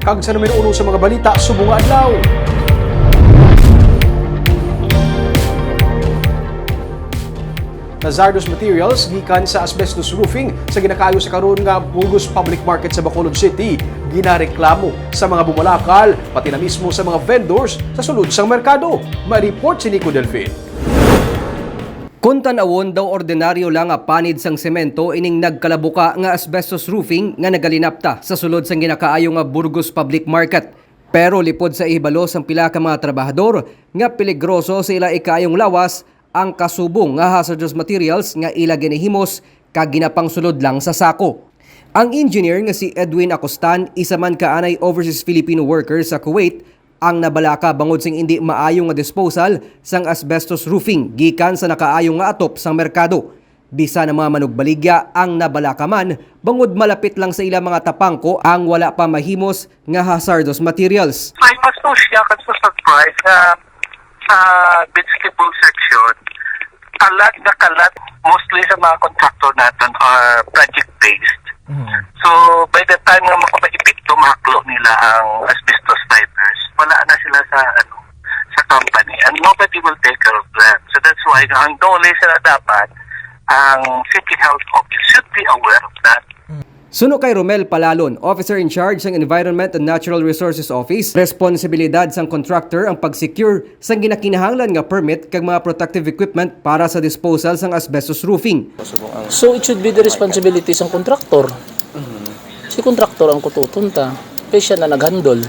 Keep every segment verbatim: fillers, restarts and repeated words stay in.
Kag sa numero uno sa mga balita subong nga adlaw. Hazardous materials gikan sa asbestos roofing sa ginakaayo sa karon nga Burgos Public Market sa Bacolod City ginareklamo sa mga bumalakal, pati na mismo sa mga vendors sa sulod sang merkado. May report si Nico Delfin. Kon tan-awon daw, ordinaryo lang nga panid sang semento ining nagkalabuka nga asbestos roofing nga nagalinapta sa sulod sang ginakaayo nga Burgos Public Market. Pero lipod sa ihibalo sang pila ka mga trabahador nga peligroso sa ila ikaayong lawas ang kasubong nga hazardous materials nga ila ginahimos kag ginapangsulod lang sa sako. Ang engineer nga si Edwin Acostan, isa man ka anay overseas Filipino worker sa Kuwait, ang nabalaka bangod sing indi maayo nga disposal sang asbestos roofing gikan sa nakaayo nga atop sang merkado. Bisan ang mga manugbaligya ang nabalaka man, bangod malapit lang sa ila mga tapangko ang wala pa mahimos nga hazardous materials. I was so shocked and so surprised na sa vegetable section, kalat na kalat, mostly sa mga contractor natin are project-based. So, by the time nga makapaipit to, mahaklo nila ang asbestos fibers, wala na sila sa, ano, sa company, and nobody will take care of them. So that's why ang dole sila dapat, ang City Health Office should be aware of that. Suno kay Romel Palalon, Officer in Charge sang Environment and Natural Resources Office, responsibilidad sang contractor ang pag-secure sang ginakinahanglan nga permit kag mga protective equipment para sa disposal sang asbestos roofing. So it should be the responsibility sang contractor. Si contractor ang kututon ta. Kay siya na nag-handle.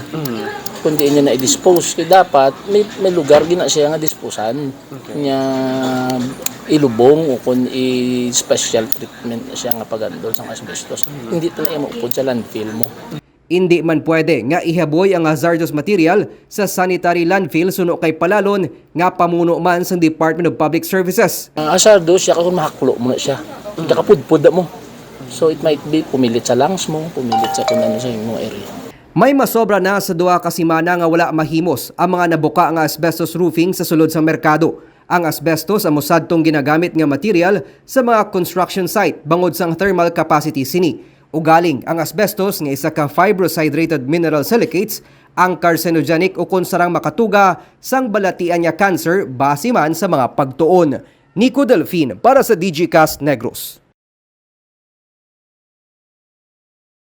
Kung diin niya na i-dispose, kay dapat may, may lugar gina siya nga disposan. Niya ilubong o kung i-special treatment na siya nga pag-handle sang asbestos. Hindi ta na iya maupod sa landfill mo. Indi man pwede nga ihaboy ang hazardous material sa sanitary landfill suno kay Palalon nga pamuno man sang Department of Public Services. Ang hazardous siya kung mahaklo mo na siya. Nakapudpod na mo. So it might be pumilit sa lungs mo, pumilit sa kung ano sa imong area. May masobra na sa duha ka semana nga wala mahimos ang mga nabuka nga asbestos roofing sa sulod sang merkado. Ang asbestos amo sadtong ginagamit nga material sa mga construction site bangod sang thermal capacity sini. Ugaling, ang asbestos nga isa ka fibrohydrated mineral silicates ang carcinogenic ukon sarang makatuga sang balatian nga cancer base man sa mga pagtuon. Nico Delfin para sa Digicast Negros.